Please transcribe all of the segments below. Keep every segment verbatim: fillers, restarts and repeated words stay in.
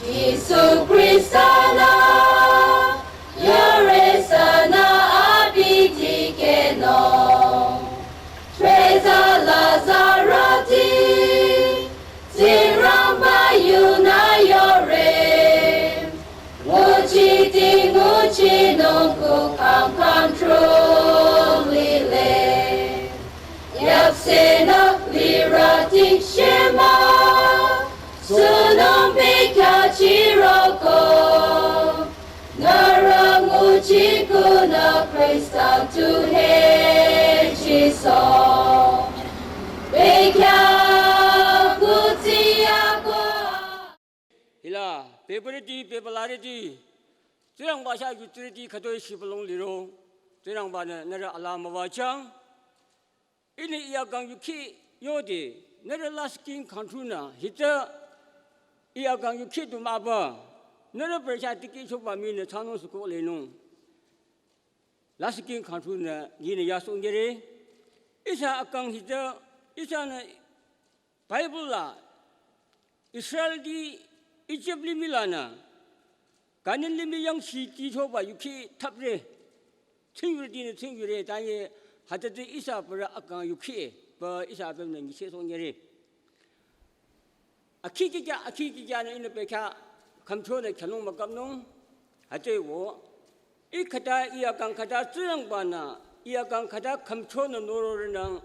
Jisu Khrista-nü, yore sünü abi dikehnung. Treza Lazarus ti, Tsingrangba yunü yore. Nguchi ti nguchinung kukhang kang trulile. Yapsenü lirü ti shemü, sünung bekhyah chiroko. Nührü nguchi kunü Khrista tu hechisoh. Bekhyah kuthsi ako. Hila, bebürüti, bebülarüti, Tsingrangba chah yutsürüti khütoi shibülung liro, Tsingrangba-nü nührü alaa müwajüng. Ihnü I akang yukhi yode, nührü lasih khingkhang thunü, hita I akang yukhi du mübü, nührü parü chah tikehchoba mii nü thsanung suko lenung. Lasih khingkhang thunü, nyinü yasohnyire. Ihsa akang hita, ihsanü Bible la, Israelti Ijip limih lanü, Kanan limih yangchitichoba yukhi thapre. Tsingyurütinü tsingyure, tanye hütati ihsa parü akang yukhi, pü ihsa apümnü nyichehsohnyire. Akhi kikya, akhi kikyanü ihnü bekhyah khümchonü khyünung mükapnung, hütsüeko, I khüta, I akang khüta Tsingrangba-nü, I akang khüta khümchonü nororünang,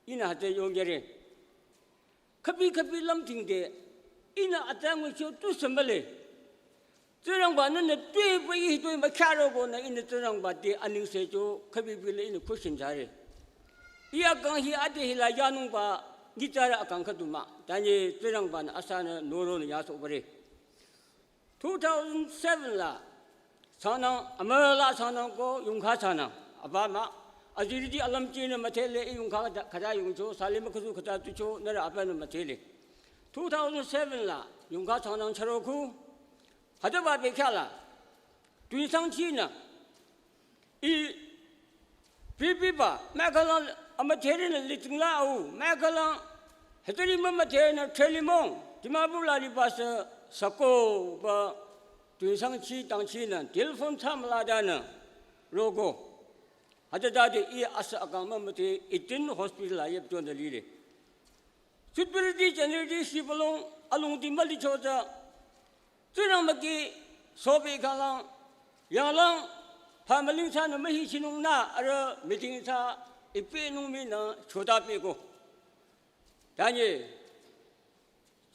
ihnü hütsü yonyire. Khübi khübi lümdhingde, ihnü atsa ngucho tusü mühle. Tsingrangba-nü nü tuepü I hitoi mükhyahrokonü ihnü Tsingrangba te anengsecho khübi bile ihnü khushing jüre. I akang hi ade hila yanungba nyitsarü akang khüdu mah. Tanye Tsingrangba-nü asanü noronü yasohbüre. Two thousand seven la, sanang, amüla sanang ko yongkha sanang. Aba mah, azirüti alümchinü müdhele I yongkha khüta, khüta yongcho, sali mükhusu khüta tucho, nührü apümnü müdhele. Two thousand seven la, yongkha sanang chüroko, hütsüba bekhyah la, tuisangshinü, I pipiba, mükhalang amüdherünü litingla au, mükhalang hütsüri mümüdherünü threlimong, Dimapur la liba sü süko ba tuisangchi tangchinü, telephone thsamüladanü, roko. Hütsütade I asü akang mümüdhe Eden Hospital la yepchonü lile. Security jünirüti shibülung alongdi mülichotsü, Tsingrangba ki sobe khalang, yanglang, phamüling thsanü mühichinung nü arüh meeting thsa ipehnung mii nü chota pehko. Tanye,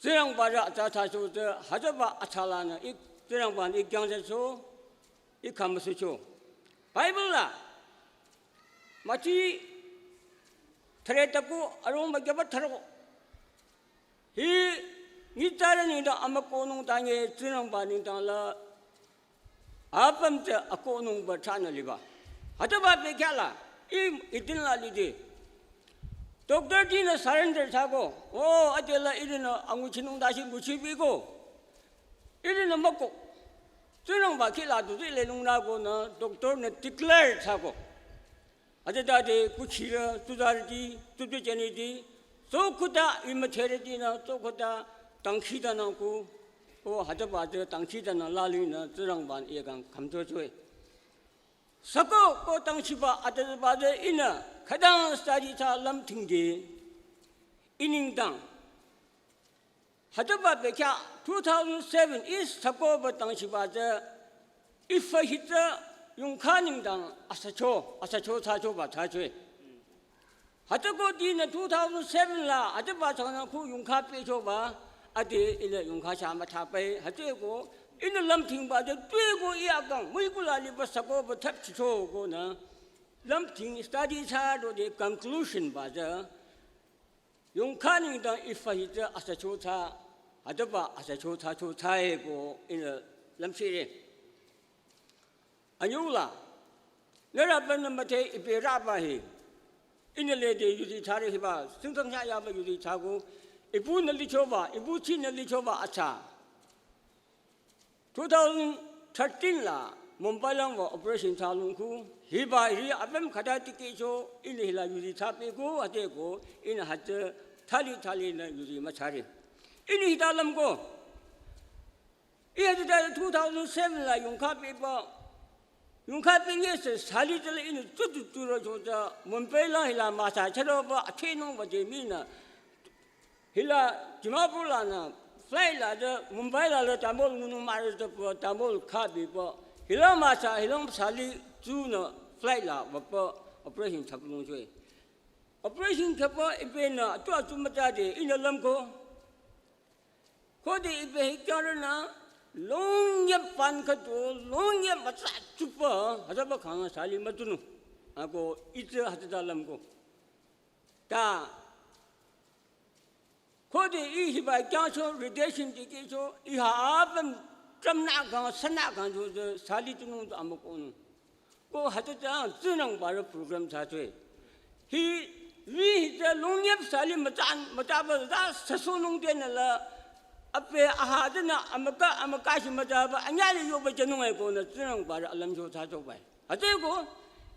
Tsingrangba rü atsa thsachotsü, hütsüba atsalanü I, Tsingrangba-nü I khyang thsacho, I khümüsucho. Bible la, Mathi thüre taku arung mükyaba thüro. Hi nyitsarü nengdang amükohnung tanye Tsingrangba nengdang la apüm tsü akohnungba thsanü liba. Hütsüba bekhyah la, I, Eden la lide. Doctor tinü surrender thsako. O, adela ihrünü anguchinung dashi nguchipiko. Ihrünü mükoh. Tsingrangba kihla du zile nung nükonü doctor nü declare thsako. Hütsütade kuchirü, tsuzarüti, tsuzarü jünirüti, tsokhuta I müdherütinü, tsokhuta dangkhidangnang ko, o hütsüba tsü dangkhidangnang lalinü, Tsingrangba-nü I akang khümchochoe. Süko ko dangkhiba atüba tsü ihnü, khütang study thsa lümdhingde, I nengdang. Hütsüba bekhyah two thousand seven I süko ba dangkhiba tsü, I fü hitsü yongkha nengdang asücho, asücho thsachoba thsachoe. Hütsüko dinü two thousand seven la, hütsüba thsanü khu yongkha pehchoba, ade ihnü yongkha sha müthapei, hütsüeko, ihnü lümdhingba tsü, tueko I akang, müiku la liba süko ba thapchichokonü, lümdhing study thsa rode conclusion ba tsü, yongkha nengdang I fü hitsü asücho thsa, hütsüba asücho thsacho thsaeko ihnü lümchire. Anyüla, nührü apümnü müdhe ipi raba hi, ihnü lede yuzi thsare hiba, singtang sha yaba yuzi thsako, ipu nü lichoba, ipu chi nü lichoba atsa. Two thousand thirteen la Mumbai lang wa operation thsalung khu, hiba hiri apüm khüta tikehcho, ihnü hila yuzi thsapeko, ateko, ihnü hütsü thali thalinü yuzi müthsare. Ihnü hita lümko, Iya tüta two thousand seven la yongkha pehba. Yongkha pehnyesü sali tala ihnü tutu turo chota Mumbai la hila masa charo ba athenung ba jemi na. Hila Dimapur la na flight la de Mumbai la le Tambol ngunung mare de pa Tambol kha bi pa. Hila masa hila sali tu na flight la ba pa operation thap lung chwe. Operation thapa ipe na tu atu mata de ina lam ko. Khode ipe hi kyare na long ye pan kha tu long ye masa chupa hada ba khang sali matunu. Ako ite hada lam ko. Ta Khode i hiba kyacho radiation dikehcho i ha apüm tramna kang sana kang jo jo sali tunung to amokon. Ko hata ta zinang ba program ta twe. Hi wi hi ta longyep sali matan mataba da saso nung de na la ape aha de na amaka amaka shi mataba anyali yo ba janung ai ko na zinang ba alam jo ta jo bai. Hütsüeko,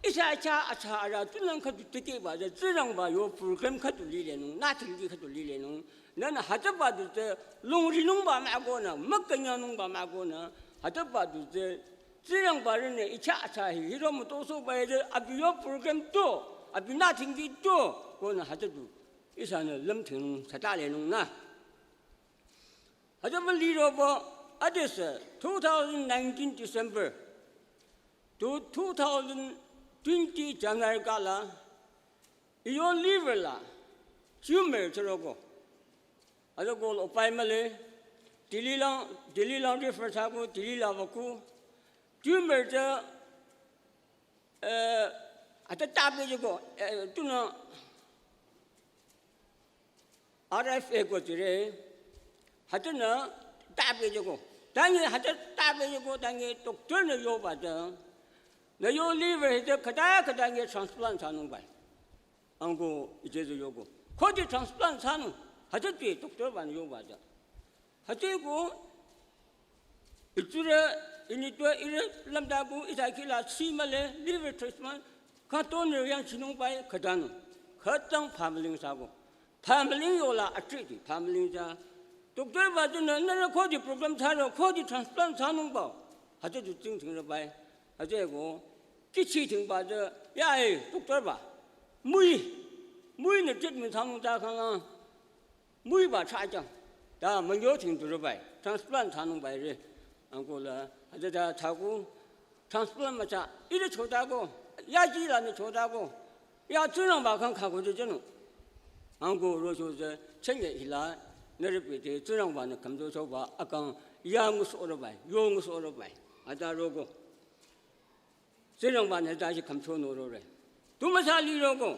ihsa cha acha ara tunang khüdu tikehba tsü Tsingrangba yo program khüdu lilenung, nathingki khüdu lilenung. Nana hütsüba du tsü lungrinungba mah konü, mükünyanungba mah konü, hütsüba du tsü Tsingrangba rene icha acha hi hiro mütosohba ye tsü abi yo program to, abi nathingki to, konü hütsü du ihsanü lümthingnung satalenung na. Hütsüba liroba adesü two thousand nineteen December to two thousand twenty January kala iyo liver la tumor chüroko. Hütsüko lo pai male Delhi lang Delhi lang refer thsako Delhi la wüko tumor tsü eh hütsü tabi jüko eh tunü R F A ko tsire, hütsünü tabi jüko. Tangi hütsü tabi jüko, tangi doctor nü yoba tsü. Nü yo liver hütsü khüta khüta nge transplant thsanung bai. Ango ije tsü yoko. Khode transplant thsanung, hütsü tsü doctor banü yoba tsü. Hütsüeko, itsurü, initpü, irü lümdako, ihsa kihla, si mühle, liver transplant, khatonü yang chinung bai, khütanü. Khütang pamling sako. Pamling yola atriti, pamling sa. Doctor ba tsünü, nührü khode program thsaro, khode transplant thsanung bao. Hütsü du tsingdhingre bai. Hütsüeko, kichi thingba tsü, ya eh, doctor ba. Mui, mui nü treatment thsanung ta khanglang. Mui ba cha jang, ta münyo thing du bai, transplant thsanung bai re. Ango la, hütsüta thsako, transplant müthsa, ire chotako, ya ji lanü chotako, ya Tsingrangba kang khako je jenu. Ango rocho tsü, chenge hila, nührü pete, Tsingrangba nü khümcho choba, akang, ya ngusohre bai, yo ngusohre bai, hütsü roko. Tsingrangba nü ta shi khümcho nü rore. Tu müsa liroko.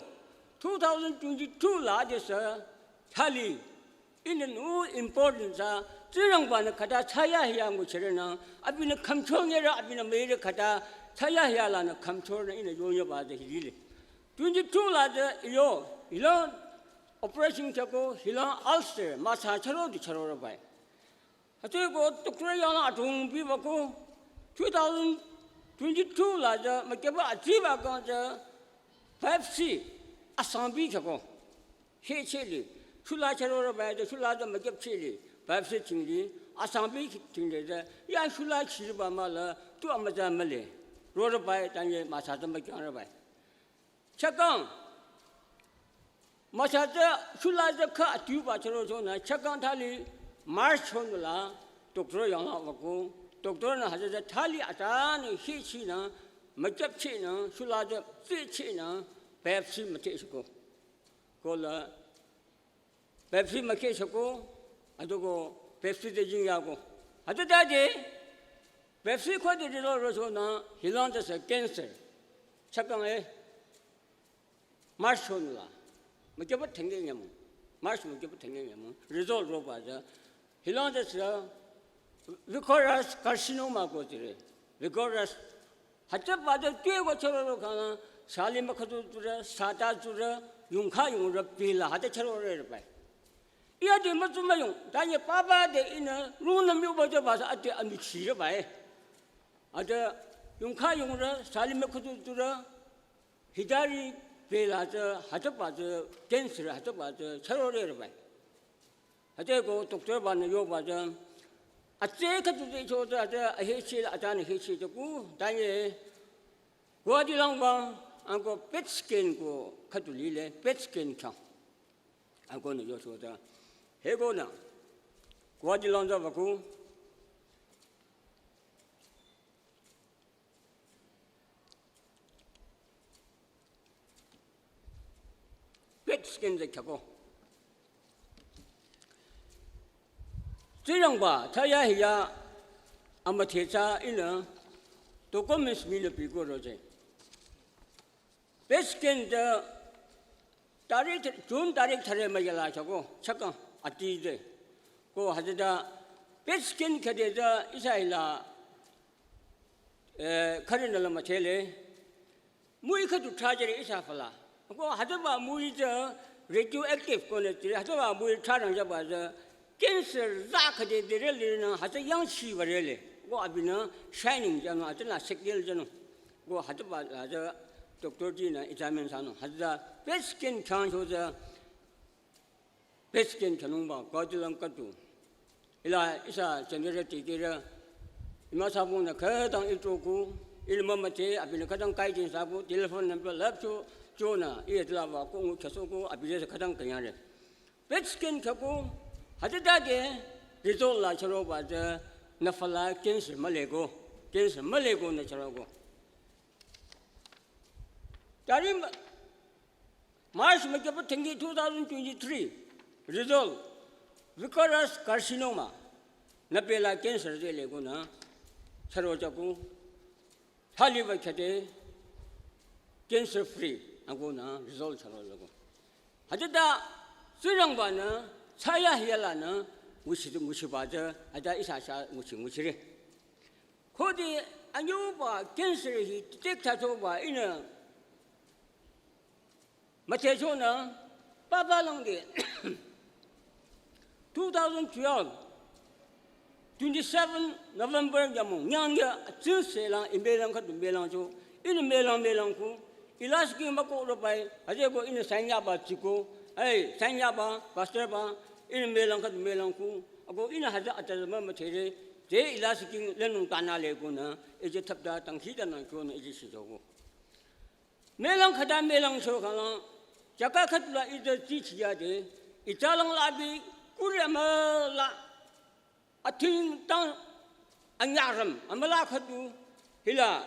Two thousand twenty-two la desü thali. Inü nu important sa. Tsingrangba nü khüta thsayahiya nguchire nü. Abinü khümcho nyere abinü müire khüta thsayahiya lanü khümcho nü inü yonye ba de hilile. Twenty-two la de yo. Hilang operation thsako hilang ulcer. Masa charo du charo bai. Hütsüeko doctor yang adrong biwüko two thousand twenty-two la tsü mükyeba atsiba kang tsü biopsy asang bi thsako. He cheli, shula charo bai tsü shula tsü mükyep cheli, biopsy thingli, asang bi thingli tsü, ya shula chiri ba mah la, tu amütsa mühle. Rore bai tanye masa tsü mükyangre bai. Chakang, masa tsü shula tsü kha atiuba charo chonü, chakang thali March chonü la, doctor yang la wüko, doctor nü hütsü tsü thali atanü hi chinü, mükyep chinü, shula tsü tsi chinü, biopsy müthsako. Ko la, biopsy müthsako, hütsüko biopsy te jingyako. Hütsüta de, biopsy khode result rochonü, hilang tsü cancer. Chakang eh, March chonü la. Mükyeba thenge nyamü. March mükyeba thenge nyamü. Result roba tsü. Hilang tsü Verrucous carcinoma ko tsire. Verrucous Hütsüba tsü tueko chüroro khanglang, sali mükhüdu tsurü, sata tsurü, yongkha yongrü pila, hütsü chürore bai. Iya de mütsu müyong, tanye papa de inü, runü müba tsü ba sa ate anü chire bai. Hütsü yongkha yongrü, sali mükhüdu tsurü, hitari pila tsü, hütsüba tsü, cancer hütsüba tsü, chürore bai. Hütsüeko doctor banü yoba tsü, Atse khüdu te cho ta ta ahechi la atan hechi to ku, tanye. Guwahati lang bang, angko PET scan ko khüdu lile, PET scan khyang. Angko ne yo cho ta. He ko na. Guwahati lang za ba ku. PET scan ze khyako. Tsingrangba, thaya hiya, amüthehcha ihnü, documents mii nü piko roje. PET scan de, tarih, June tarih thare ma yala khyako, chaka, ati de. Ko hütsüta, PET scan khade de, ihsa hila, eh, khare nü la müthele. Müi khüdu thra jüre ihsa fü la. Ko hütsüba müi tsü radioactive ko ne tsire, hütsüba müi thra rang jüba tsü cancer za khüde dire lire nü hütsü yangchiba rele. Ko abinü shining jünung, hütsünü signal jünung. Ko hütsüba la tsü doctor tinü examine thsanung. Hütsü PET scan khyang cho tsü PET scan thsanungba, Guwahati lang khüdu. Hila ihsa general tikira. Ima sabung nü khütang ito ku, ihnü mümüdhe, abinü khütang guidance thsa ku, telephone number lap cho, chonü, iya tila ba, ko ngu khyüso ku, abinü khütang künyare. PET scan khyako, hütsüta de, result la chüroba tsü, nü fü la cancer mühle ko, cancer mühle ko nü chüro ko. Tarih March müküpa twenty, two thousand twenty-three, result, Buccal carcinoma, nü pela cancer de le ko nü, chüro cha ku, thali ba khade, cancer free, a ko nü, result chüro le ko. Hütsüta, Tsingrangba nü, thaya hiya la nü, nguchi, nguchiba tsü, hütsüta ihsa sha nguchi, nguchire. Khode anyüba cancer hi detect thsachoba ihnü müdhechonü papa lang de two thousand twelve, twenty-seven November nyümong nyangya tsingse lang ih melang khüdu melangcho, ihnü melang melang ku, ila skin ba ko robai, hütsüeko ihnü sign yaba tsiko, ai, sign yaba, pastor ba, ihnü melang khüdu melang ku, ako ihnü hütsü atsa mümüdhere, te ila skin lenung tanü le ko nü, ije thapta tangkhi tanü ko nü ije shijo ko. Melang khüta melang cho khalang, jaka khüdu la ite tsichi yade, ita lang la bi, kuri amüla, ating tang, anyarüm, amüla khüdu, hila,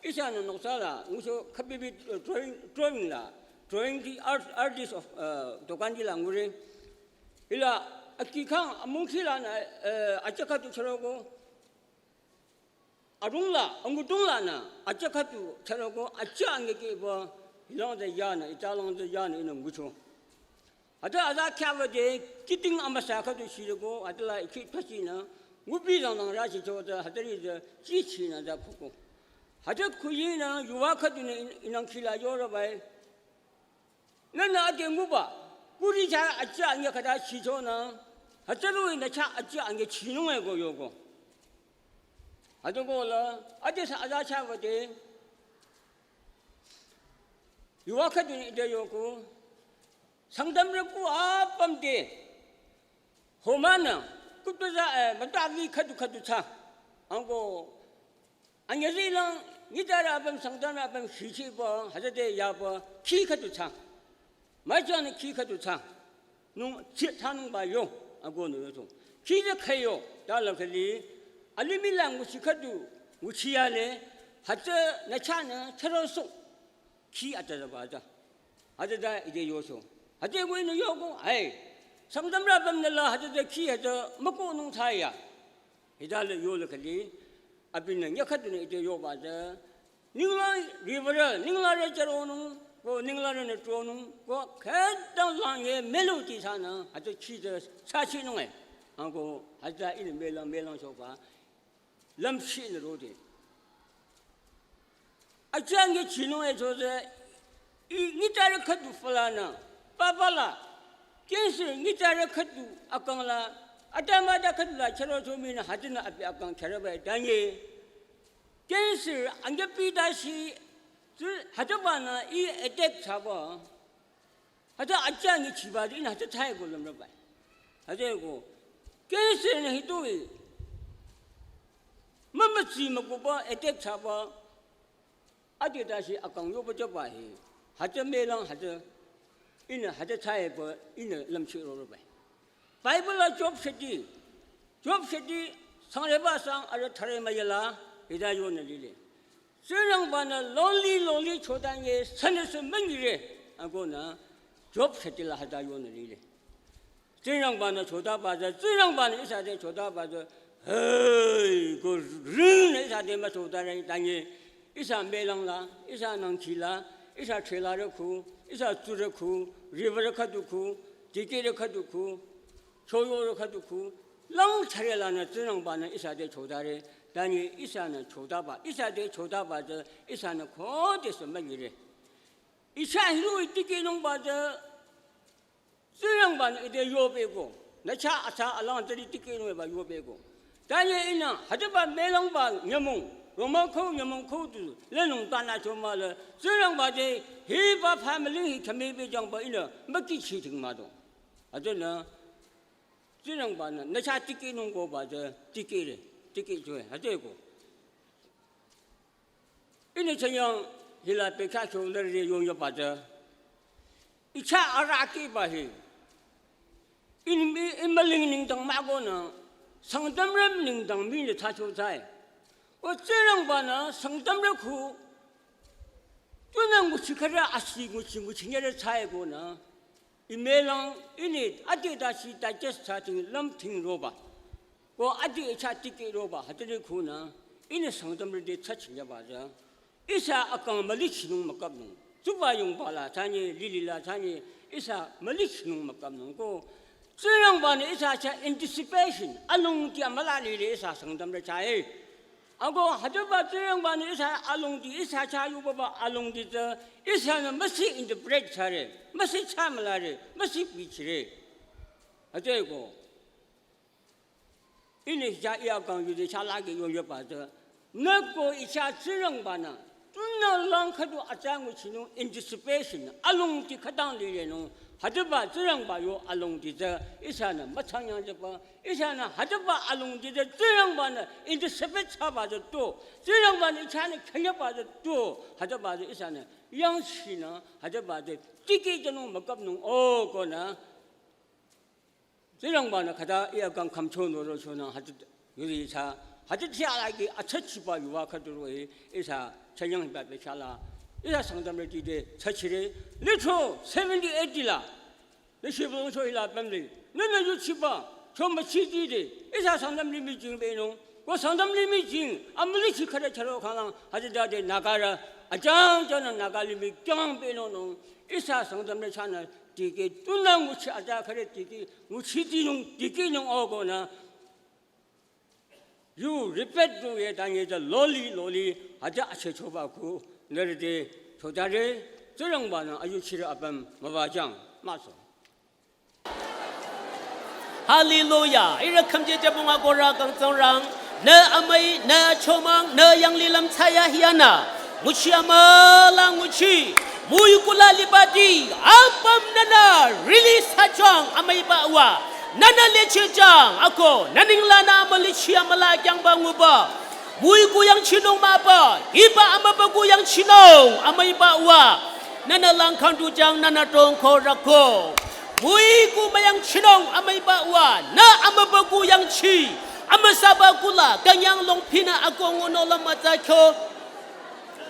ihsanü noksa la, nguso khabibi, uh, drawing, drawing la, drawing the art, artist of, uh, Dokanji la ngure. Hila, akhi khang, amungsi la nü, uh, acha khüdu chüro ko, arung la, angutung la nü, acha khüdu chüro ko, acha ange ke ba, hilang de yanü, ita lang de yanü ihnü ngucho. Hütsü aza khyaba de, kiting amüsa khüdu shire ko, hütsüla ikhi thasi nü, ngubi zang zang rashi cho de, hütsüri de, chichi nü de khuko. Hütsü khuyi nü, yuva khüdu nü in-, inang khila yoro bai. Nünü ade nguba, kuri cha acha ange khüta chichonü, hütsüri nü cha acha ange chinung e ko yoko. Hütsü ko la, ade sa aza chaba de, yuva khüdu nü ite yoko, Sangtamrü ku apüm de, homanü, kutuza, eh, matavi khüdu khüdu cha, angko, anyüzi lang, nyitarü apüm, Sangtamrü apüm, shichiba, hütsüde yaba, khi khüdu cha. Majanü khi khüdu cha. Nung, chi, thanungba yo, ako nü yo chung. Khi de khayo, ta la khali, alimih lang nguchi khüdu, nguchi yale, hütsü nü chanü, chüro so. Khi atsa ba ta. Hütsüta ite yocho. Hütsü ko ihnü yoko, ai. Sangtamrü apüm nü la hütsüta khi hütsü müko nung thaya. Hita le yo le khali, abinü nya khüdu nü ite yoba tsü. Ninglang river, ninglang re chüronung, ko ninglang re nü tronung, ko khütang lang ye melody thsanü, hütsü khi tsü thsachinung e. Angko, hütsüta ihnü melang, melang choba. Lümshi nü rode. Acha ange chinung e cho tsü, i nyitarü khüdu fü la nü, papa la, cancer nyitarü khüdu akang la, atama ta khüdu la chüro cho mii nü hütsünü abi akang chüro bai tanye. Cancer ange pi ta shi, tsü hütsüba nü i attack thsaba. Hütsü acha nyi chiba di ihnü hütsü thai ko lümrü bai. Hütsü ko, cancer nü hitoi, si mükuba attack thsaba, ade tase akang yoba jüba hi. Hütsü mülang hütsü, ihnü hütsü thsaiba, ihnü lümcheh roroba. Bible la Job shiti, Job shiti, sangreba sang arüh thüre müyala, hita yonü lile. Tsingrangba-nü lonely, lonely chotange, sünüsü münyire, akonü, Job shiti la hita yonü lile. Tsingrangba-nü chotaba tsü, Tsingrangba-nü ihsa te chotaba tsü, hey, ko ringnü ihsa te müchotare tange, ihsa mülang la, ihsa nangchi la, ihsa chela re khu, ihsa tsurü khu, river khüdu khu, dikehre khüdu khu, choyore khüdu khu, lang thüre lanü Tsingrangba-nü ihsa te chotare, tange ihsanü chotaba, ihsa te chotaba tsü, ihsanü khodesü münyire. Ihsa hiroh-i dikehnungba tsü, Tsingrangba-nü ite yopeko, nü chah atsa alang tsüri dikehnungba yopeko. Tange ihnü, hütsüba mülangba nyümong, Roma khu nyümong khu tu, lenung tanü chomale, Tsingrangba te, hiba family hi khümibejangba ihnü, mükichi ting mado. Hütsünü, Tsingrangba-nü, nü chah dikehnungkoba tsü, dikehre, dikehchoe, hütsüeko. Ihnü chanyang hila pekha kyonare yongyaba tsü. Ichah arahkheh ba hi. Ihnü mii, ihnü müling nengdang mükonü, Sangtamrü nengdang mii ne thsacho thsae. O Tsingrangba-nü Sangtamrü khu, tunü nguchi khürü asi nguchi nguchi nyere thsaekonü. Ih mülang ihnü ade tase digest thsa ting lümting roba. Ko ade chah dikeh roba, hütsüri khunü, ihnü Sangtamrü te thsachinyaba tsü. Ihsa akang mülichinung mükapnung. Tsuba yungba la thsanye, lili la thsanye, ihsa mülichinung mükapnung. Ko, Tsingrangba-nü ihsa chah anticipation, alongdi amüla lile ihsa Sangtamrü chah e. Ako hütsüba Tsingrangba-nü ihsa alongdi, ihsa chah yubaba alongdi tsü, ihsanü müsi interpret thsare, müsi chah mülare, müsi bichire. Hütsüeko. Ihnü chah iya kang yude chah lage yongyaba tsü, nü ko ichah Tsingrangba-nü, tunü lang khüdu atsa nguchinung anticipation, alongdi khütang lilenung, hütsüba Tsingrangba yo alongdi tsü, ihsanü müchangyangjüba, ihsanü hütsüba alongdi tsü Tsingrangba-nü anticipate thsaba tsü tu, Tsingrangba-nü ichahnü khünyaba tsü tu, hütsüba tsü ihsanü yangchinü, hütsüba tsü dikehjünung mükapnung o konü, Tsingrangba-nü khüta iya kang khümcho norochonü hütsü yuri thsa, hütsü thsa lagi atsachiba yuva khüdu roh-i ihsa chanyang hiba pekha la, ihsa Sangtamrüti te thsachire, lithro seventy eighty la, nü shibülung cho hila pümli, nünü yuchiba, cho müchiti de, ihsa Sangtam limih jing benung, ko Sangtam limih jing, amülichi khürü charo khanglang, hütsütade Nagarü, ajang jangnü Naga limih kyang benung nung, ihsa Sangtamrü chahnü, dikeh tunü nguchi atsa khürü dikeh, nguchitinung, dikehnung o konü, you repeat to ye tanye tsü lonely, lonely, hütsü achechoba khu, nührü te, chotare, Tsingrangba-nü ayuchire apüm mübajang, müso. Hallelujah. Ihrü khümje jübong akohrü kang Tsingrang. Nü amüi, nü achomang, nü yanglilüm thsayahiyanü. Nguchi amüla nguchi. Müiku la libati. Apüm nünü release thsajüng amüiba uwa. Nünü lechehjüng ako. Nü nenglanü amülichi amüla kyangba nguba. Müiku yangchinung mübü, hiba amübüku yangchinung, amüiba uwa. Nünü lang khangdujüng, nünü tongko rako. Müiku müyangchinung, amüiba uwa. Nü amübüku yangchi, amüsaba kula, künyang longpinü ako ngunü la mütsa kyo.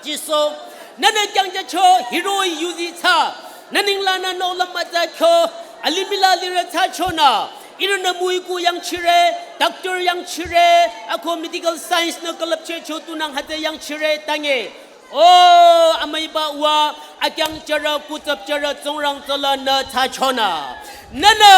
Jisu, nünü kyangjücho, hiroh-i yuzi thsa. Nü nenglanü nohlüm mütsa kyo, alimih la lirü thsachonü, ihrünü müiku yangchire, doctor yangchire, ako medical science nü külüpchehcho tunang hütsü yangchire tanye. O, amüiba uwa, akyang jürü, kutsap jürü, Tsingrang tsüla nü thsachonü. Nünü,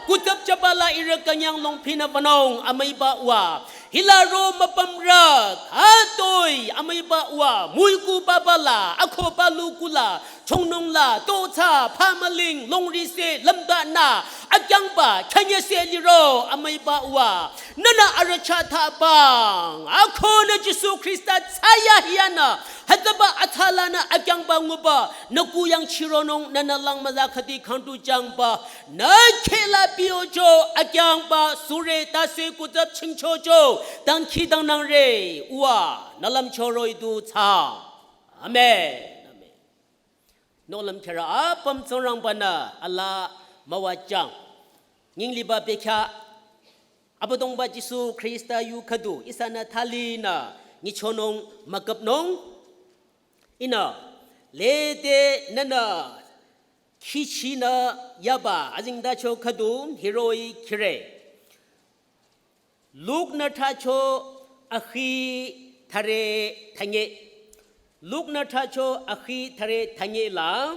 kutsap jüba la ihrü künyang longpinü banung, amüiba uwa. Hila ro müpümrü, atoi, amüiba uwa, müiku baba la, ako palu kula, chongnung la, tothsa, phamüling, longrise, lümdanü, akyangba, künyangse liro, amüiba uwa. Nünü arüh chah thsabang, ako nü Jisu Khrista thsayahiyanü, hütsüba atsalanü akyangba nguba, nü ku yangchironung, nünü lang müza khüdi khangdujüngba, nü khehla piocho, akyangba, sure, tase, kutsap chingchocho, Dangkhidangnangre, uwa, nü lümcho roh-i du thsaang. Amen. Amen. Nohlüm khyarü apüm Tsingrangba-nü alaa müwajüng. Nying liba bekhyah Abüdongba Jisu Khrista yu khüdu ihsanü thalinü nyichonung müküpnung. Ihnü lede nünü khichinü yaba azengtacho khüdu hiroh-i khire. Luk-nü thracho akhi thüre thünye. Luk-nü thracho akhi thüre thünye la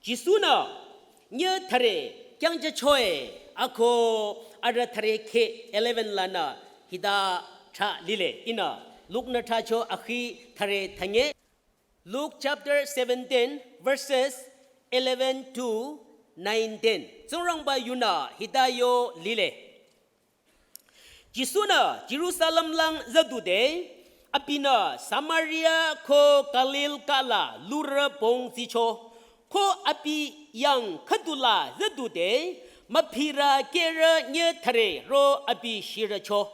Jisu-nü nyüh thüre kyangjüchoe ako arüh thüre kheh eleven lanü hita thra lile. Ihnü Luk-nü thracho akhi thüre thünye. Luke chapter seventeen, verses eleven to nineteen. Tsingrangba yunü hita yo lile. Jisu-nü Jerusalem lang züdude, abinü Samaria ko Galil kala lurü bong tsicho, ko abi yang khüdu la züdude, müphirü kehrü nyüh thüre ro abi shirücho.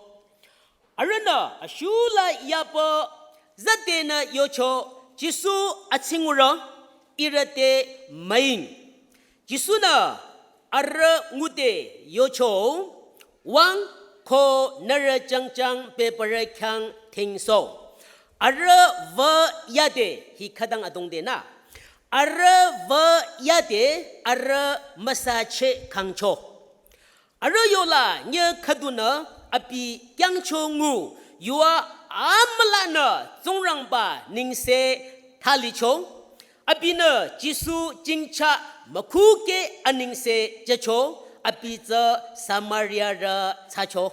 Arühnü ashula yaba züdenü yocho, Jisu atsingurü, ihrü te müing. Jisu-nü arüh ngude yocho, wüng ko nührü jangjang bebürü khyang dhingsoh. Arüh wü yade hi khütang adongdenü. Arüh wü yade arüh müsacheh kangcho. Arüh yola nyüh khüdunü abi kyangcho ngu yua amülanü Tsingrangba nengse thalicho. Abinü Jisu jingcha mükhuke anengse jücho, abi tsü Samariarü thsacho.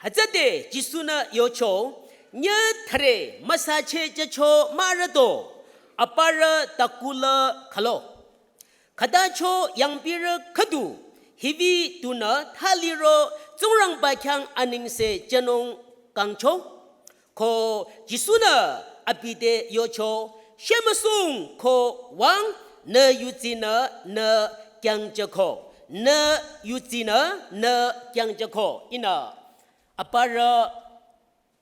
Hütsüde Jisu-nü yocho, nyüh thüre müsacheh jücho mürüdo, aparü takula khülo. Khütacho yangpirü khüdu hibi tunü thaliro Tsingrangba khyang anengse jünung kangcho. Ko Jisu-nü abi te yocho, shemüsung ko wüng, nü yudsinü nü kyangjüko, nü yudsinü nü kyangjüko. Ihnü aparü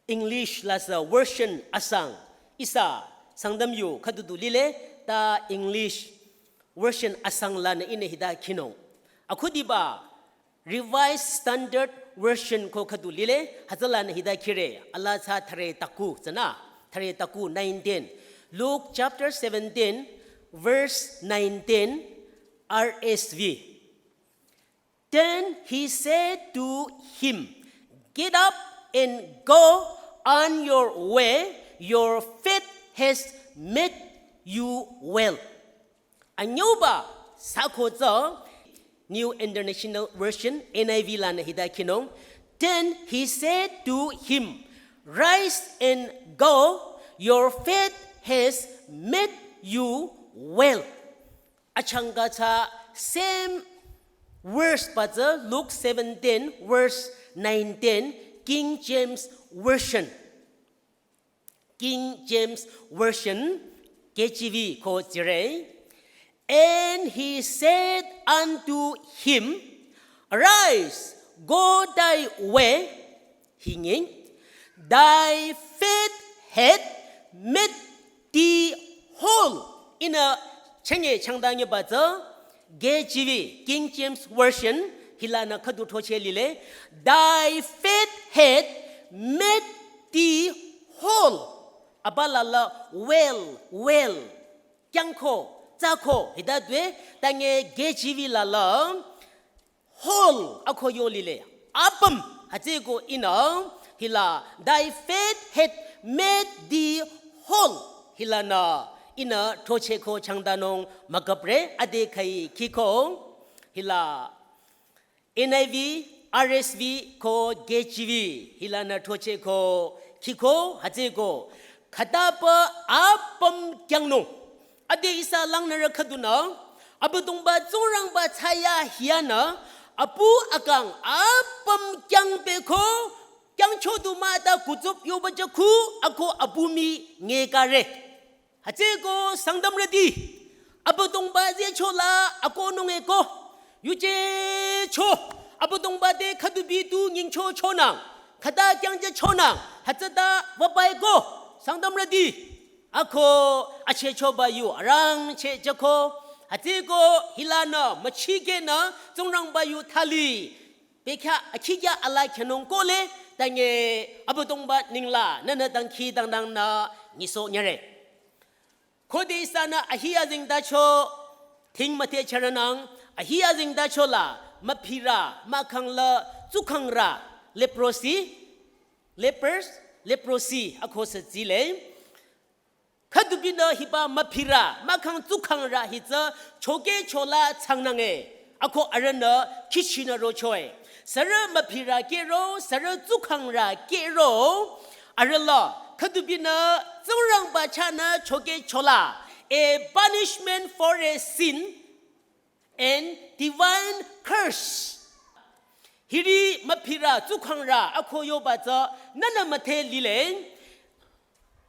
English la sü version asang ihsa Sangtam yu khüdu du lile, ta English version asang lanü ihnü hita khinung. Akhudiba Revised Standard Version ko khüdu lile, hütsülanü hita khire, ala tsü thüre taku tsünü, thüre taku nineteen. Luke chapter seventeen, verse nineteen, R S V. Then he said to him, "Get up and go on your way, your faith has made you well." Anyüba sako tsü New International Version, N I V lanü hita khinung. Then he said to him, "Rise and go, your faith has made you well." Achangka tsü same verse ba tsü Luke seventeen verse nineteen, King James Version. King James Version, K J V ko tsire. And he said unto him, "Arise, go thy way." Hinging, "Thy faith hath made thee whole." Ihnü chenge changdang ye ba tsü, K J V, King James Version, hilanü khüdu throcheh lile, "Thy faith hath made thee whole." Abala la well, well. Kyangko, tsüko, hita due, ta nge K J V la la, whole ako yo lile. Apüm, hütsüko ihnü, hila, "Thy faith hath made thee whole." Hilanü, ihnü throcheh ko changdanung müküpre, ade khai khiko, hila, N I V, R S V ko K J V, hilanü throcheh ko khiko, hütsüko, khütaba apüm kyangnung. Ade ihsa langnürü khüdunü, Abüdongba Tsingrangba thsayahiyanü, apu akang apüm kyangpehko, kyangcho du mah ta kutsüp yoba jüku, ako apu mii ngekare. Hütsüko Sangtamrüti, Abüdongba zehcho la akohnung eko, yuje cho, Abüdongba te khüdubi tu nyingcho chonang, Khüta kyangjüchonang, hütsüta wübai ko, Sangtamrüti. Ako, achehchoba yu, arangcheh jüko. Hütsüko, hilanü, müchikehnü, Tsingrangba yu thali. Bekhyah, akhikya ala khyünung kohle, tange, Abüdongba ningla, nünü dangkhidangnangnü, nyisohnyüre. Khode ihsanü ahi azengtacho, thing müthehchüronang, ahi azengtacho la, müphirü, mahkhang la, tsukhangrü, leprosy, lepers, leprosy, ako sü tsile. Khüdubinü hiba müphirü, mahkhang tsukhangrü hitsü, chokehchola changnange. Ako arühnü kihchinü rochoe. Sürü müphirü kehro, sürü tsukhangrü kehro. Arühla, khüdubinü Tsingrangba chahnü chokehchola. A punishment for a sin and divine curse. Hiri müphirü tsukhangrü ako yoba tsü nünü müdhe lile.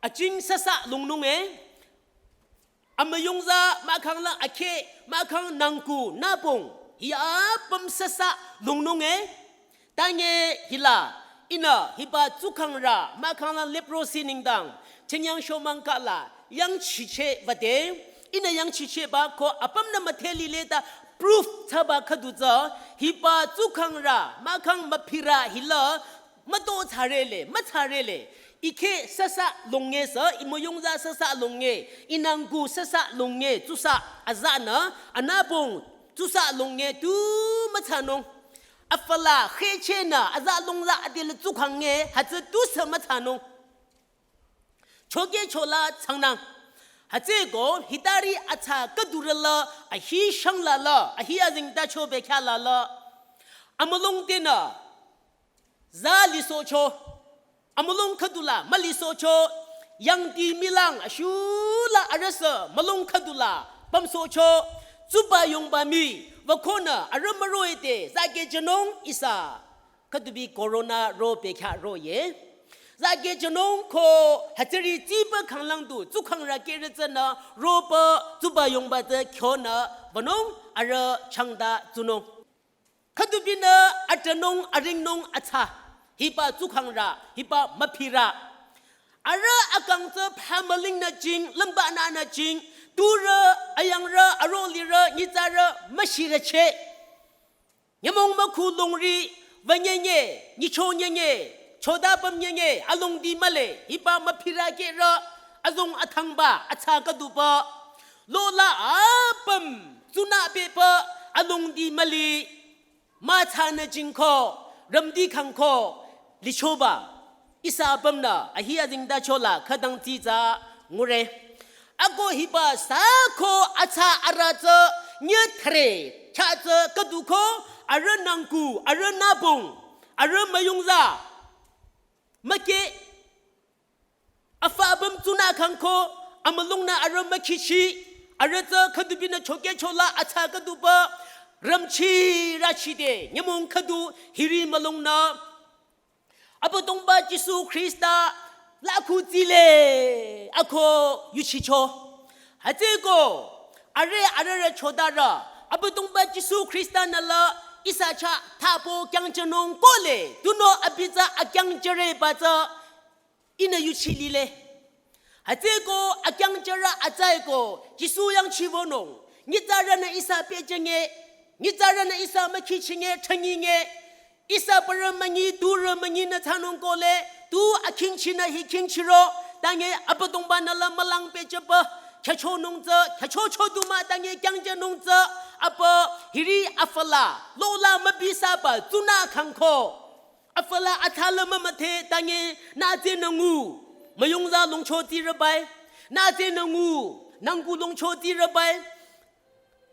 Aching süsa lungnunge. Amüyungza mahkhang la akheh, mahkhang nangku, nübong, hi apüm süsa lungnunge. Tange hila, ihnü hiba tsukhangrü, mahkhang la leprosy nengdang, chenyang shomang kala, yangchicheh wüde, ihnü yangchichehba ko apümnü müdhe lile ta proof thsaba khüdu tsü, hiba tsukhangrü, mahkhang müphirü hila, müto thsarele, müthsarele. Ikheh süsa lungnge sü, imüyungza süsa lungnge, inangku süsa lungnge, tsusa azanü, anübong tsusa lungnge, tu müthsanung. Afü la, khehchehnü, aza lungza adile tsukhangnge, hütsü tusü müthsanung. Chokehchola changnang. Hütsüko, hitari atsa khüdurü la, ahi shangla la, ahi azengtacho bekhyah la la. Amülung tenü, za lisohcho. Amülung khüdula mülisohcho, yangdi milang ashula arüsü mülung khüdula pümsohcho, tsuba yongba mi, wükonü arüh müroh-i te, zake jünung ihsa, khüdubi corona ro bekhyah roye. Zake jünung ko hütsüri tsiba khanglang du, tsukhangrü kehrü tsünü, roba tsuba yongba tsü kyonü, wünung arüh changta tsunung. Khüdubinü atanung aringnung atsa, hiba tsukhangrü, hiba müphirü. Arüh akang tsü phamüling nü jing, lümba nü nü jing, turü, ayangrü, arolirü, nyitsarü, müshirücheh. Nyümong mükhu longri, wünyenye, nyichonyenye, chodapümnyenye, alongdi mühle, hiba müphirü kehrü, azong athangba, atsa khüduba. Lola apüm, tsunü beba, alongdi mühle, mütsanü jingko, rümdi khangko, lichoba. Ihsa apümnü, ahi azengtacho la, khütang tsitsa, ngure. Ako hiba sako atsa arüh tsü, nyüthre, cha tsü, khüduko, arüh nangku, arüh nübong, arüh müyungza. Mükeh, afü apüm tsunü khangko, amülungnü arüh mükhichi, arüh tsü khüdubinü chokehchola atsa khüduba, rümchi rüchide, nyümong khüdu hiri mülungnü. Abüdongba Jisu Khrista la khu tsile, ako yuchicho. Hütsüko, arüh arührü chodarü, Abüdongba Jisu Khrista nü la ihsa chah thabo kyangjünung kohle, tunüo abi tsü akyangjüre ba tsü, ihnü yuchi lile. Hütsüko akyangjürü atsaiko, Jisu yangchiwünung. Nyitsarünü ihsa pehjünge, nyitsarünü ihsa mükhichinge, thanyinge. Ihsa parü münyi, turü münyinü thsanung kohle, tu akhingchinü hi khingchiro, tange Abüdongba nü la mülang pehjüba, khyüchonung tsü, khyüchocho du mah tange kyangjünung tsü, apü hiri afü la, lola mübisaba, tsunü khangko. Afü la atsa la mümüdhe tange nütse nüngu. Müyungza longcho tsirübai. Nütse nüngu. Nangku longcho tsirübai.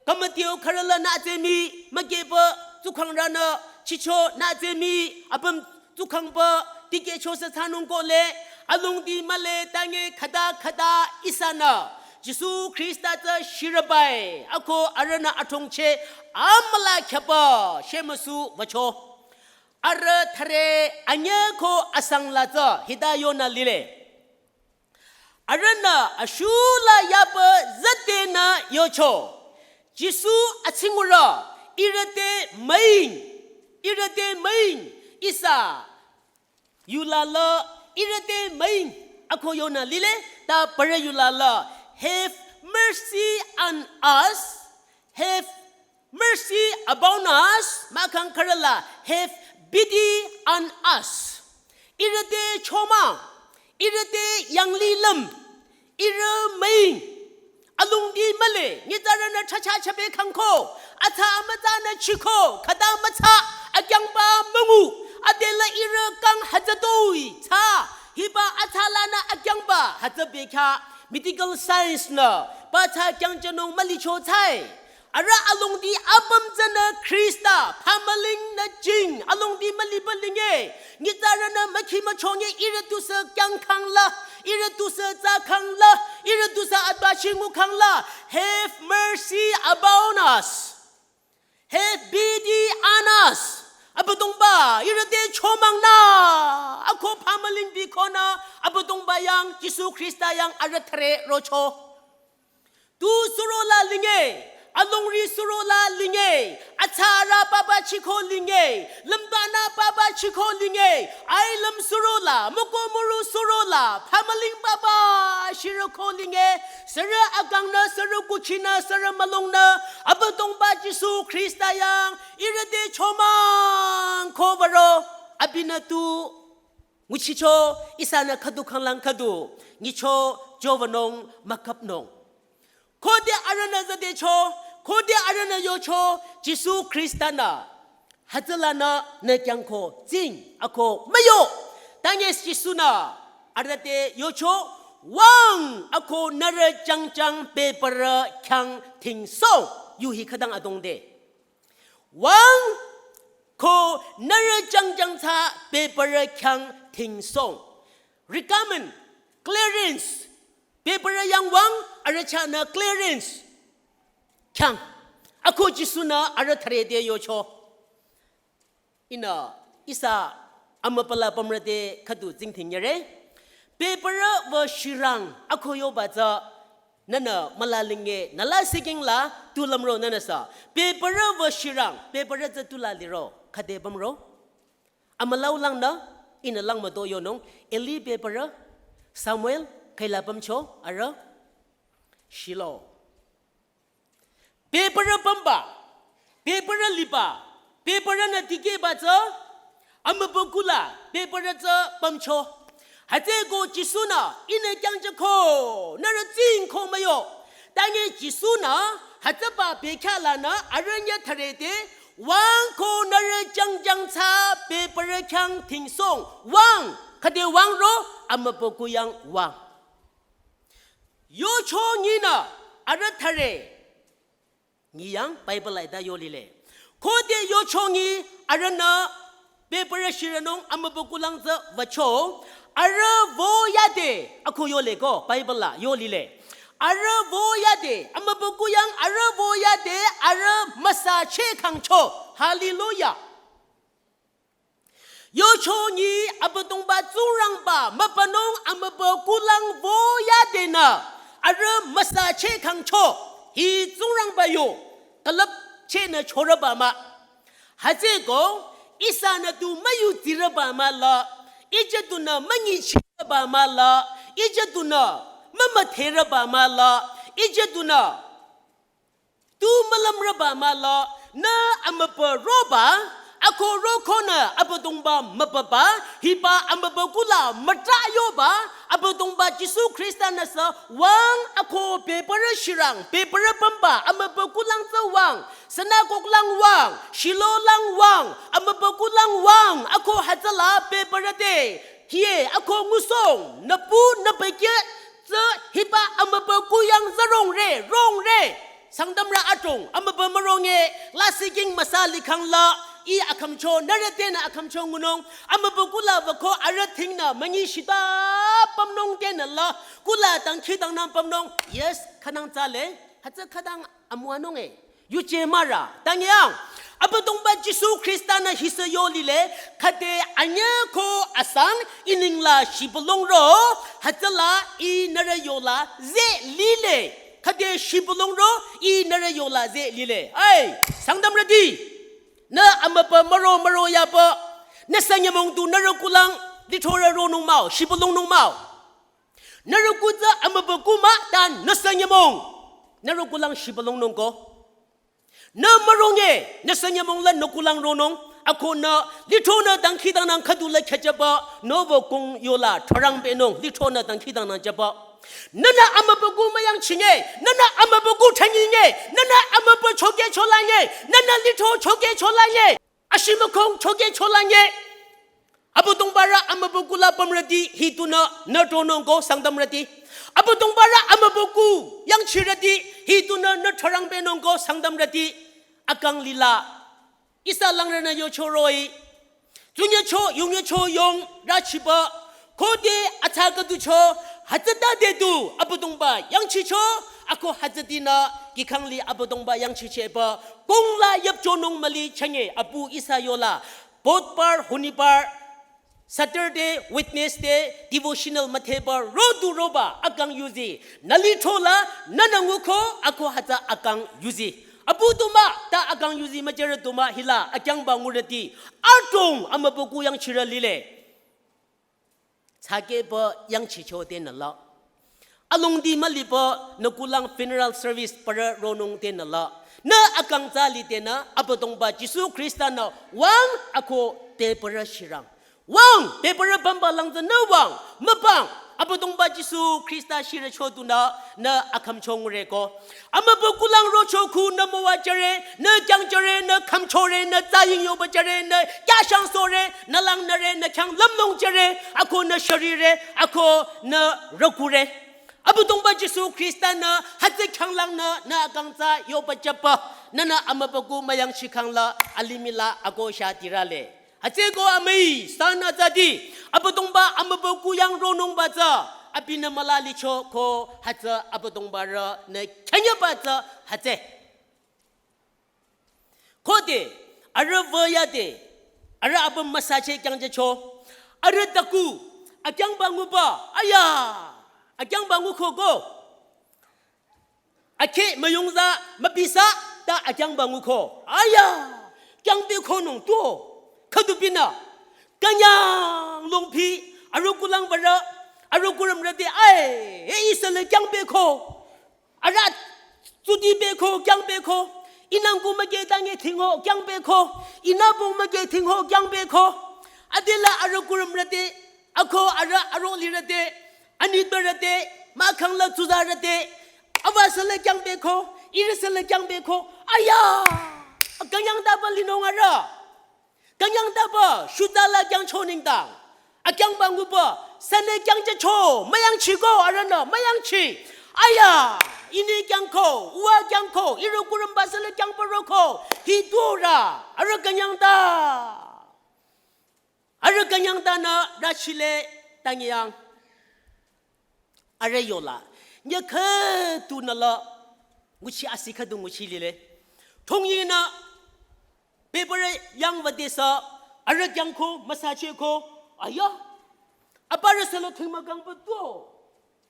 Kamatiu khürü la nütse mi. Mükehba tsukhangrünü. Chicho nütse mi. Apüm tsukhangba. Tikehcho sü thsanung kohle. Alongdi mühle tange khüta khüta ihsanü. Jisu Khrista tsü shirübai. Ako arühnü athongcheh. Amüla khyaba. Shemüsu wücho. Arüh thüre anyü ko asang la tsü hita yonü lile. Arühnü ashula yaba zütenü yocho. Jisu atsingurü ihrü te müing, ihrü te müing ihsa yulala, irüte müing, ako yonü lile, ta parü yulala, "Have mercy on us, have mercy upon us," mahkhang khürüla, "Have pity on us." Irüte chomang, irüte yanglilüm, irü müing, alongdi mühle, nyitsarünü chacha chabe khangko, atsa amütsanü chiko, khüta mütsa, akyangba müngu, adela irü kang hütsütoi, tsa, hiba atsalanü akyangba, hütsü bekhyah, medical science nü, pa tsa kyangchanung mülicho tsai. Arüh alongdi apüm tsünü Khrista, phamüling nü jing, alongdi müliba linge, nyitsarünü mükhi müchonge irü tusü kyangkhangla, irü tusü tsakhangla, irü tusü atbachi ngukhangla, "Have mercy upon us. Have pity on us." Abüdongba, irüte chomang nü, ako phamüling bikonü, Abüdongba yang, Jisu Khrista yang arüh thre rocho. Tu surola linge, alongri surola linge, atsarü papa chiko linge, lümbanü papa chiko linge, ailüm surola, müko müru surola, phamüling papa shiroko linge, sürü akangnü, sürü kuchinü, sürü mülongnü, Abüdongba Jisu Khrista yang, irüte chomang ko würo, abinü tu nguchicho, ihsanü khüdu khanglang khüdu, nyicho, jovanung, mükapnung. Khode arühnü zadecho, khode arühnü yocho, Jisu Khrista nü, hütsülanü nü kyangko, tsing, ako, müyo. Tanye Jisu nü, arüh te yocho, wüng, ako nührü jangjang bebürü khyang tingsong, yu hi khütang adongde. Wüng ko nührü jangjang tsü bebürü khyang tingsong. Recommend, clearance. Bebürü yang wüng, arüh chahnü clearance. Khyang. Ako Jisu nü arüh thre te yocho. Ihnü ihsa amübüla pümrü te khüdu tsingdhing yare. Bebürü wü shirang ako yoba tsü nünü mülalinge nüla siking la tu lümro nünüsü. Bebürü wü shirang, bebürü tsü tula liro, khüde pümro. Amüla ulangnü, ihnü lang müdo yonung, Eli bebürü, Samuel, khüila pümcho, arüh, Shilo. Bebürü pümba, bebürü liba, bebürünü dikehba tsü, amübükuh la, bebürü tsü pümcho. Hütsüeko Jisu nü, ihnü kyangjüko, nührü tsingko müyo. Tanye Jisu nü, hütsüba bekhyah lanü, arüh nyü thre te, wüng ko nührü jangjang tsü, bebürü khyang tingsong, wüng, khüde wüng ro, amübükuh yang wüng. Yocho nyinü, arüh thre. Nyi yang Bible la ita yo lile. Khode yocho nyi arühnü bebürü shirünung amübükuh lang tsü wücho. Arüh wo yade ako yole ko Bible la yo lile. Arüh wo yade amübükuh yang arüh wo yade arüh müsa che khangcho. Hallelujah. Yocho nyi Abüdongba Tsingrangba mübünung amübükuh lang wo yadenü arüh müsa che khangcho hi Tsingrangba yo külüp chenü chorüba mah. Hütsüeko ihsanü tu müyudsirüba mah la, ije tunü münyichirüba mah la, ije tunü mümüdherüba mah la, ije tunü tu mülümrüba mah la, nü amübü roba, ako rokonü Abüdongba mübüba, hiba amübükuh la müta yoba, Abüdongba Jisu Khrista-nü sü wüng ako bebürü shirang, bebürü pümba, amübükuh lang tsü wüng, sinagog lang wüng, Shilo lang wüng, amübükuh lang wüng, ako hütsüla bebürü te, hie ako ngusohng, nüpu nübükyü tsü hiba amübükuh yang tsü rongre, rongre. Sangtamrü adrong, amübü müronge, lasih king müsa likhang la, ih akhümcho, nührü tenü akhümcho ngunung, amübükuh la wüko arüh dhingnü, münyi shita pümnung tenü la, kuh la dangkhidangnang pümnung, yes, khünang tsale, hütsü khütang amüwanung e. Yuje mah ra, tangyang, Abüdongba Jisu Khrista-nü hisü yo lile, khüde anyü ko asang, ih ningla shibülung ro, hütsüla ih nührü yola ze lile. Khüde shibülung ro, ih nührü yola ze lile. Ai, Sangtamrüti, nü amübü müro müro yaba, nü sanyümong tu nührü kulang, Lithorü ronung mah-o, shibülungnung mah-o. Nührü kuh tsü amübükuh mah ta nüsü nyümong. Nührü kulang shibülungnung ko. Nü müronge, nüsü nyümong la nü kulang ronung. Ako nü lithonü dangkhidangnang khüdu la khüjüba, nü wü kong yola thorang benung, lithonü dangkhidangnang jüba. Nünü amübükuh müyangchinge, nünü amübükuh thanyinge, nünü amübü choke cholange, nünü litho choke cholange. Ashimükong choke cholange. Abüdongbarü amübükuh la pümrüti, hitunü nü tronung ko Sangtamrüti. Abüdongbarü amübükuh yangchirüti, hitunü nü thorang benung ko Sangtamrüti. Akang lila. Ihsa langrünü yocho roh-i. Tsunyecho, yungyecho yong, rüchiba. Khode atsa khüducho, hütsütade du, Abüdongba yangchicho, ako hütsütinü, kikangli Abüdongba yangchicheba, kongla yüpchonung müli chünye, apu ihsa yola, Budhbar, Honibar, Saturday, Wednesday, devotional mütheba, rodu roba, akang yuzi, nü lithola, nünü nguko, ako hütsü akang yuzi. Apu du mah, ta akang yuzi müjürü du mah hila, akyangba ngurüti, adrong amübükuh yangchirü lile. Tsakeba yangchicho tenü la. Alongdi müliba nü kulang funeral service parü ronung tenü la. Nü akang tsü litenü Abüdongba Jisu Khrista-nü wüng ako te parü shirang. Wüng, te parü pümba lang tsü nü wüng, mübüng, Abüdongba Jisu Khrista shirücho tunü, nü akhümcho ngure ko. Amübükuh lang rocho kuh nü müwajüre, nü kyangjüre, nü khümchore, nü tsaying yobajüre, nü kyashang sore, nü langnüre, nü khyang lümlongjüre, ako nü shürire, ako nü rükure. Abüdongba Jisu Khrista-nü, hütsü khyanglangnü, nü akang tsü yobajüba, nünü amübükuh müyangchikhang la, alimih la, ako shatirale. Hütsüeko amüi, san atsati, Abüdongba amübükuh yang ronungba tsü, abinü mülalicho ko hütsü Abüdongbarünü khenyeba tsü hütsü. Khode, arüh wüyade, arüh apüm müsache kyangjücho, arüh taku, akyangba nguba, aya, akyangba nguko ko. Akhe müyungza müpisa ta akyangba nguko. Aya, kyangbekonung tuo. Khüdupinü. Künyang longpi, arüh kulang barü, arüh kurümrüti, ai, e ihsa le kyangbeko. Arüh tsudibeko, kyangbeko. Inang ku müke tange thingho, kyangbeko. Inabong müke thingho, kyangbeko. Adela arüh kurümrüti, ako arüh arolirüti, anitbarüti, mahkhang la tsuzarüti, aba sele kyangbeko, iri sele kyangbeko, aya, künyangtaba linung arüh. Künyangtaba, shutala kyangcho nengdang. Akyangba nguba, sene kyangjücho, müyangchiko, arühnü, müyangchi. Aya, ini kyangko, uwa kyangko, iri kurümba sele kyangbaroko, hi tuo ra, arüh künyangta. Arüh künyangtanü rüchile tangyang. Arüh yola. Nye khüdunü la. Nguchi asi khüdu nguchi lile. Thongyinü. Bebürü yang vadesü. Arüh kyangko, müsacheko. Aya. Aparü selo thingmükangba tuo.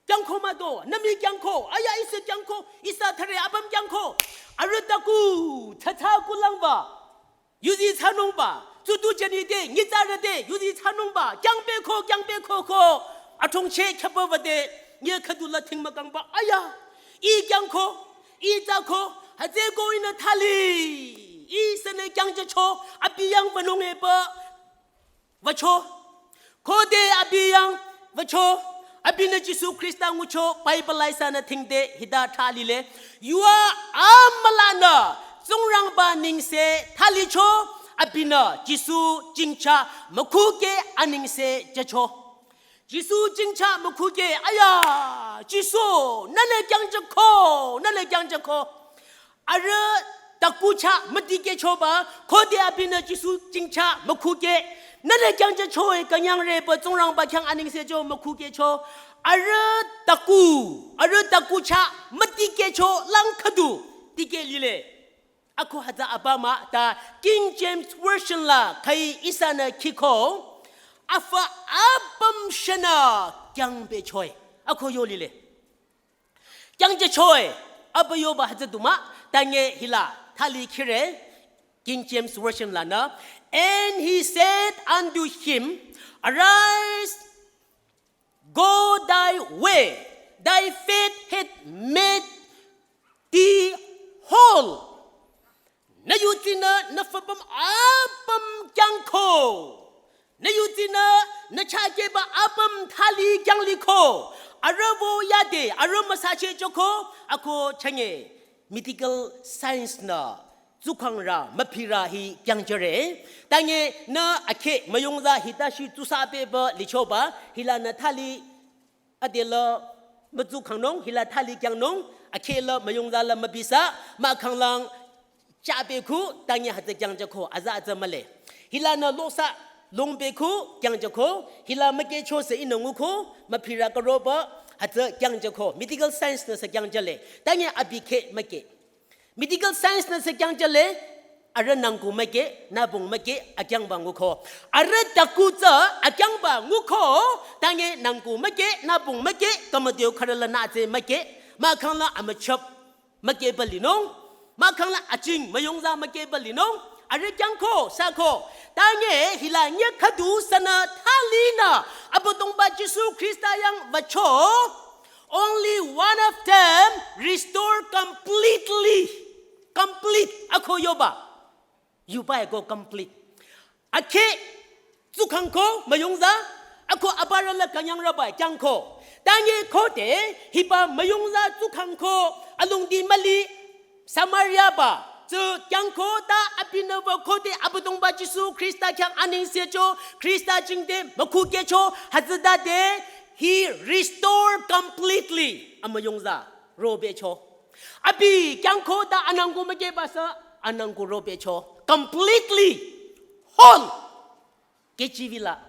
Kyangko mah do, nümi kyangko, aya ihsa kyangko, ihsa thare apüm kyangko. Arüh taku, thata kulangba. Yuzi thsanungba, tsutu jünide, nyitsarüde, yuzi thsanungba, kyangbeko, kyangbeko ko. Athongcheh khyaba vade, nye khüdula thingmükangba, aya. I kyangko, i tsako, hütsüeko inü thali. I sene kyangjücho, abi yang vanung epü. Vacho. Khode abi yang vacho. Abinü Jisu Khrista ngucho Bible la ihsanü thingde hita thalile. Yuva amülanü Tsingrangba nengse thalicho. Abinü Jisu jingcha mükhuke anengse jücho. Jisu jingcha mükhuke aya. Jisu nüle kyangjüko. Nüle kyangjüko. Arüh taku chah mütikehchoba, khode abinü Jisu jingcha mükhuke. Nüle kyangjüchoe künyangrepü Tsingrangba khyang anengsecho mükhukehcho. Arüh taku, arüh taku chah mütikehcho lang khüdu tikeh lile. Ako hütsü abamah ta King James Version la khüi ihsanü khiko. Afü apüm shenü kyangbechoe. Ako yo lile. Kyangjüchoe, abü yoba hütsü du mah, ta nye hila, thali khire, King James Version lanü, And he said unto him, Arise, go thy way, thy faith hath made thee whole. Nü yutsinü nü füpüm apüm kyangko. Nü yutsinü nü chakeba apüm thali kyangliko. Arüh wo yade, arüh müsacheh joko, ako chünye medical science nü tsukhangrü, müphirü hi kyangjüre. Tanye nü akheh müyungza hita shi tsusa pehba lichoba, hila nü thali adela mütsukhangnung, hila thali kyangnung, akheh la müyungza la mübisa, mahkhanglang chapehku, tanye hütsü kyangjüko, aza aza mühle. Hila nü losa longpehku kyangjüko, hila mükehcho sü ihnü nguko, müphirü karoba, hütsü kyangjüko. Medical science nü sü kyangjüle. Tanye abi kheh mükeh. Medical science nü sü kyangjüle, arüh nangku mükeh, nübong mükeh, akyangba nguko. Arüh taku tsü akyangba nguko, tanye nangku mükeh, nübong mükeh, kamadio kharüla nü tsü mükeh, mahkhangla amüchap mükehba linung, mahkhangla aching müyungza mükehba linung, arüh kyangko, süko, tanye hila nye khüdu sünü thalinü, Abüdongba Jisu Khrista yang wücho, only one of them restore completely. Complete, ako yoba. Yuba eko complete. Akheh tsukhangko müyungza, ako aparü la künyangrüba kyangko. Tanye khode, hiba müyungza tsukhangko, alongdi müli, Samaria ba, tsü kyangko ta abinü wü khode Abüdongba Jisu Khrista khyang anengsecho, Khrista jingte mükhukehcho, hütsütade, he restore completely. Amüyungza, robecho. Abi kyangko ta anangku mükehba sü, anangku robecho. Completely whole. K J V la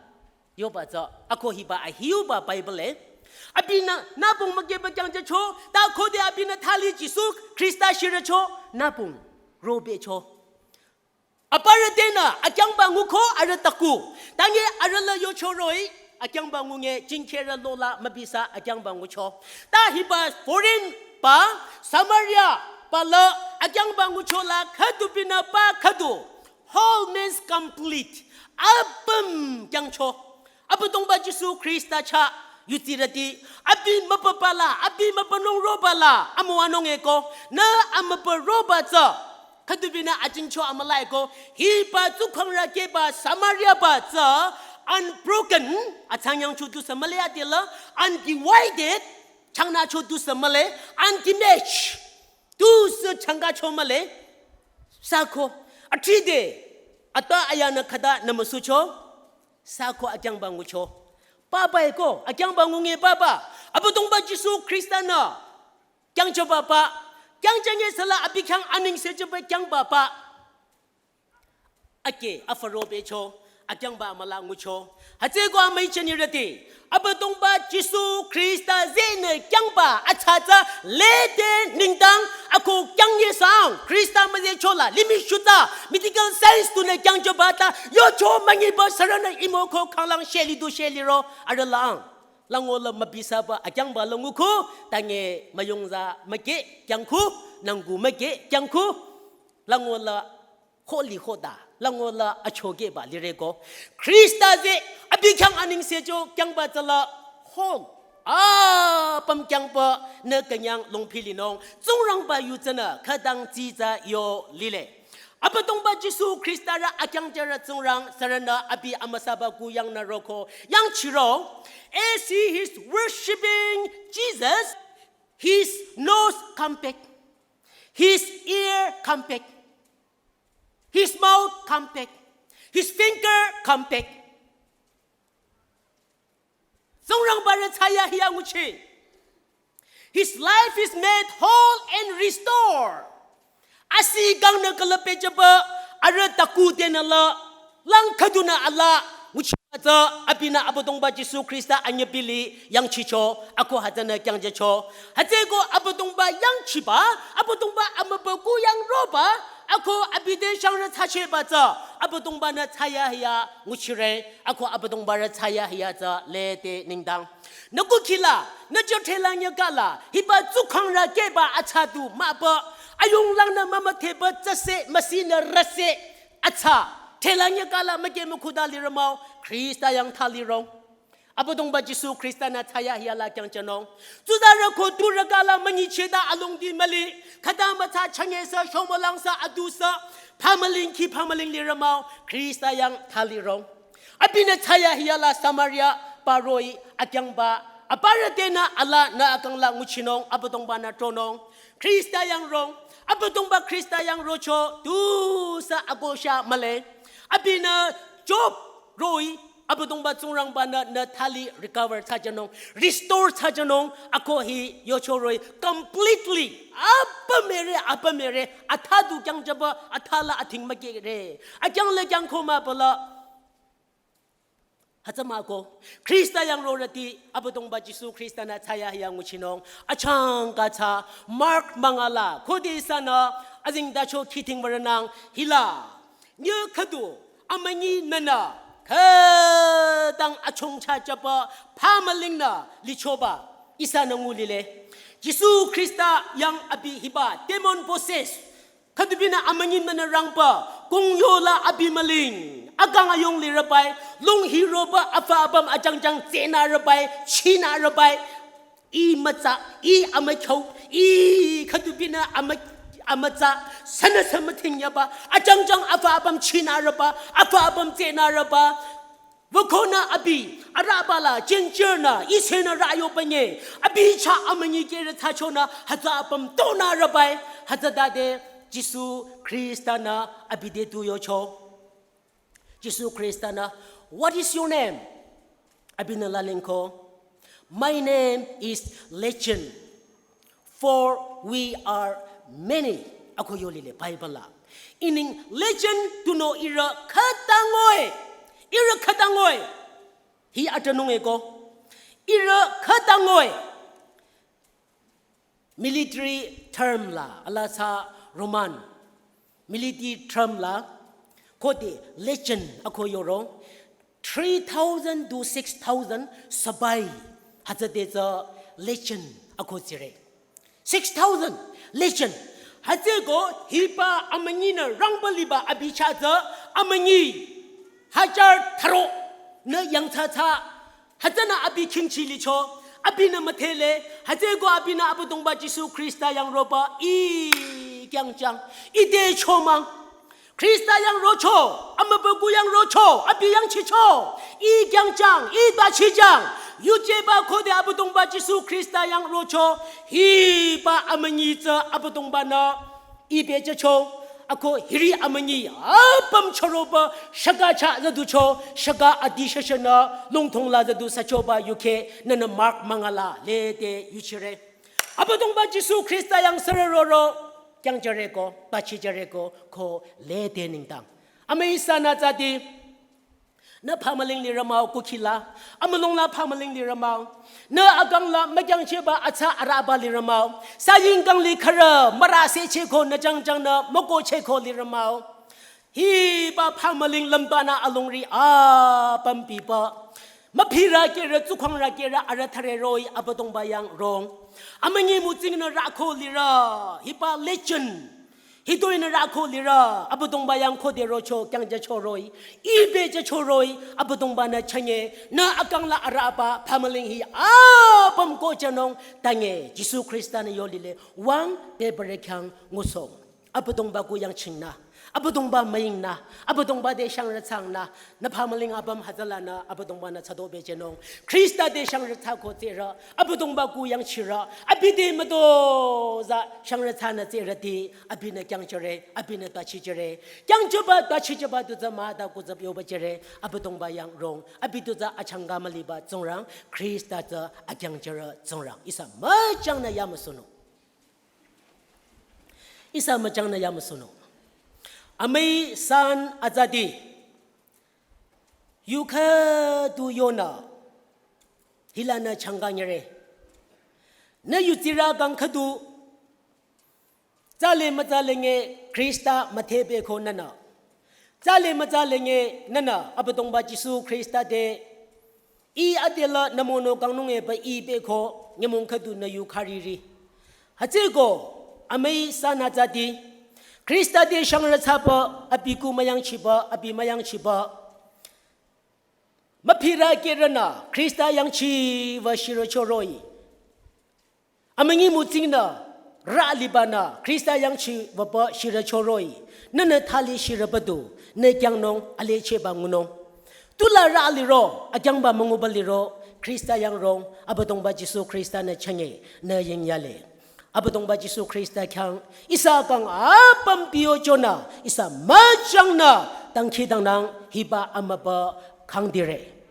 yoba tsü, ako hiba ahiuba Bible e. Abinü nübong mükehba kyangjücho, ta khode abinü thali Jisu Khrista shirücho, nübong robecho. Aparü tenü akyangba nguko arüh taku. Tanye arüh la yocho roh-i, akyangba ngunge jingkherü lola mübisa akyangba ngucho. Ta hiba foreign ba, Samaria ba la akyangba ngucho la khüdu binü ba khüdu. Whole means complete. Apüm kyangcho. Abüdongba Jisu Khrista chah yutsirüti. Abi mübüba la, abi mübünung roba la, amüwanung eko. Nü amübü roba tsü. Khüdu binü ajingcho amüla eko. Hiba tsukhangrü keba Samaria ba tsü. Unbroken. Atsanyangcho du sü mühle adela. Undivided. Changnacho du sü mühle. Undiminished. Du sü changkacho mühle. Süko, atride, ata ayanü khüta nümüsucho, süko akyangba ngucho. Papa eko, akyangba ngunge papa. Abüdongba Jisu Khrista nü, kyangcho papa. Kyangjünge sü la abi khyang anengsechoba kyang papa. Ake, afü robecho, akyangba amüla ngucho. Hütsüko amüi chenirüti. Abüdongba Jisu Khrista zehnü kyangba atsatsa lede nengdang ako kyangye sang. Khrista müzehcho la, limih shuta, medical science tunü kyangchoba ta, yocho münyiba sürünü imoko khanglang sheli du sheli ro, arüh lang. Lango la mübisaba akyangba la nguko, tanye müyungza mükeh, kyangku, nangku mükeh, kyangku. Lango la kholi khoda, lango la achokeba lireko. Khrista zeh, abi khyang anengsecho kyangba tsü la whole. Apüm kyangba nü künyang longphi linung. Tsingrangba yu tsünü khütang tsitsa yo lile. Abüdongba Jisu Khrista rü akyangcherü Tsingrang sürünü abi amüsaba kuyangnü roko. Yangchiro, as he is worshiping Jesus, his nose come back. His ear come back. His mouth come back. His finger come back. Tsingrangba rü thsayahiya nguchi. His life is made whole and restored. Asi kangnü külüpehjüba arüh taku tenü la lang khüdunü ala nguchiba tsü abinü Abüdongba Jisu Khrista anyübili yangchicho, ako hütsünü kyangjücho. Hütsüko Abüdongba yangchiba, Abüdongba amübükuh yangroba, ako abi te shangrü thsachehba tsü Abüdongba-nü thsayahiya nguchire, ako Abüdongba rü thsayahiya tsü lede nengdang. Nü kukhila, nü jothe la nyüka la, hiba tsukhangrü keba atsa du mahba, ayunglangnü mümüdheba tsüse, müsinü rüse, atsa. Thelanye kala make mükhuda lirü mah-o, Khrista yang thali rong. Abüdongba Jisu Khrista-nü thsayahiya la kyangjünung. Tsuzarü ko turü kala münyichehta alongdi müli. Khüta mütsa chünye sü, shomülang sü, adu sü, phamüling khi phamüling lirü mah-o, Khrista yang thali rong. Abinü thsayahiya la Samaria paroi akyangba. Aparü tenü ala nü akang la nguchinung, Abüdongba-nü tronung. Khrista yang rong, Abüdongba Khrista yang rocho, tusü akosha mühle. Abinü Job roh-i, Abüdongba Tsingrangba-nü nü thali recover thsajünung, restore thsajünung, ako hi yocho roh-i, completely, apümere, apümere, atha du kyangjüba, atha la athing mükehre. Akyang le kyang khoma bala, hütsü mah-o, Khrista yang rorüti, Abüdongba Jisu Khrista-nü thsayahiya nguchinung, achangka thsa, Mark münga la, khode ihsanü, azengtacho khiding würonang, hila, nyi khüdu, amünyi nünü, khütang achongcha jüba, phamüling nü, lichoba, ihsanü ngulile. Jisu Khrista yang abi hiba, demon possessed, khüdubinü amünyi nünü rangba, kongyola abi müling, akang ayung lirübai, lung hiroba afü apüm ajangjang tsehnarübai, chinarübai, ih mütsa, ih amükhyo, ih khüdubinü amü-, amütsa, sünüsü müdheng yaba, ajangjang afü apüm chinarüba, afü apüm tsehnarüba, wükonü abi, arüba la, jinjirnü, ihsenü rüyo banye, abi chah amünyi kere thsachonü, hütsü apüm tonarübai, hütsütade, Jisu Khrista-nü abi te tu yocho. Jisu Khrista-nü, "What is your name?" Abinü lalingko, "My name is Legion, for we are many." Ako yolile Bible la. Ihnü Legion tunüo ihrü khütang-oi. Ihrü khütang-oi. Hi atünung eko. Ihrü khütang-oi. Military term la, ala sa Roman military term la, khode legion ako yoro, three thousand to six thousand sipai, hütsüde tsü legion ako tsire. Six thousand legion. Hütsüeko hiba amünyinü rangba liba abi chah tsü amünyi hajar thüro nü yangthsathsa. Hütsünü abi khingchi licho, abinü müdhele, hütsüeko abinü Abüdongba Jisu Khrista yang roba, ih kyangjang, ite chomang. Khrista yang rocho, amübükuh yang rocho, abi yangchicho, ih kyangjang, ih bachijang, yujeba khode Abüdongba Jisu Khrista yang rocho, hiba amünyi tsü Abüdongba-nü ih pehjücho, ako hiri amünyi, apüm choroba, shaka chah zaducho, shaka adi shashanü, longthong la zadu sachoba yuke, nünü Mark mangala, lede yuchire. Abüdongba Jisu Khrista yang sürü roro, kyangjüreko, bachijüreko, ko lede nengdang. Amüi sanü tsadi, nü phamüling lirü mah-o kukhila, amülung la phamüling lirü mah-o, nü akang la mükyangcheba atsa arüba lirü mah-o, saying kang li khürü, mürase cheko nü jangjang nü, müko cheko lirü mah-o. Hiba phamüling lümbanü alongri apüm biba. Müphirü kere, tsukhangrü kere, arüh thüre roh-i Abüdongba yang rong. Amünyi mütsingnü rüko lirü, hiba legion. Hitoi nü rüko lirü, Abüdongba yang khode rocho, kyangjücho roh-i, ih pehjücho roh-i, Abüdongba-nü chünye, nü akang la arüba, phamüling hi, apüm ko jünung, tange, Jisu Khrista-nü yolile, wüng, te bere khyang, ngusoh. Abüdongba kuyang chingnü, Abüdongba müingnü, Abüdongba te shangrü thsangnü, nü phamüling apüm hütsülanü, Abüdongba-nü thsado pehjünung, Khrista te shangrü thsako tsirü, Abüdongba kuyang chirü, abi te müdo za shangrü thsanü tsirüti, abinü kyangjüre, abinü tachijüre, kyangjüba, tachijüba tu tsü mah ta kuzap yoba jüre, Abüdongba yang rong, abi tu tsü achangka müliba tsingrang, Khrista tsü akyangjürü tsingrang, ihsa müchangnü yamüsunung. Ihsa müchangnü yamüsunung. Amüi san atsadi, yu khüdu yonü, hilanü changka nyire. Nü yutsirü kang khüdu, tsale mütsale nge Khrista müdhepeko nünü. Tsale mütsale nge nünü Abüdongba Jisu Khrista te, ih adela nü mono kangnung epü ih pehko nyümong khüdu nü yu khariri. Hütsüeko, amüi sanü tsadi, Khrista te shangrü thsaba, abi ku müyangchiba, abi müyangchiba. Müphirü kerünü, Khrista yangchiba shirü choroh-i. Amünyi mütsingnü, rü libanü, Khrista yangchiba shirü choroh-i. Nünü thali shirüba du, nü kyangnung, alechehba ngunung. Tula rü liro, akyangba münguba liro, Khrista yangrong, Abüdongba Jisu Khrista nü chenge, nü yingyale. Abüdongba Jisu Khrista khyang, ihsa kang apüm piyo chonü, ihsa müchangnü, dangkhidangnang, hiba amübü khangdire.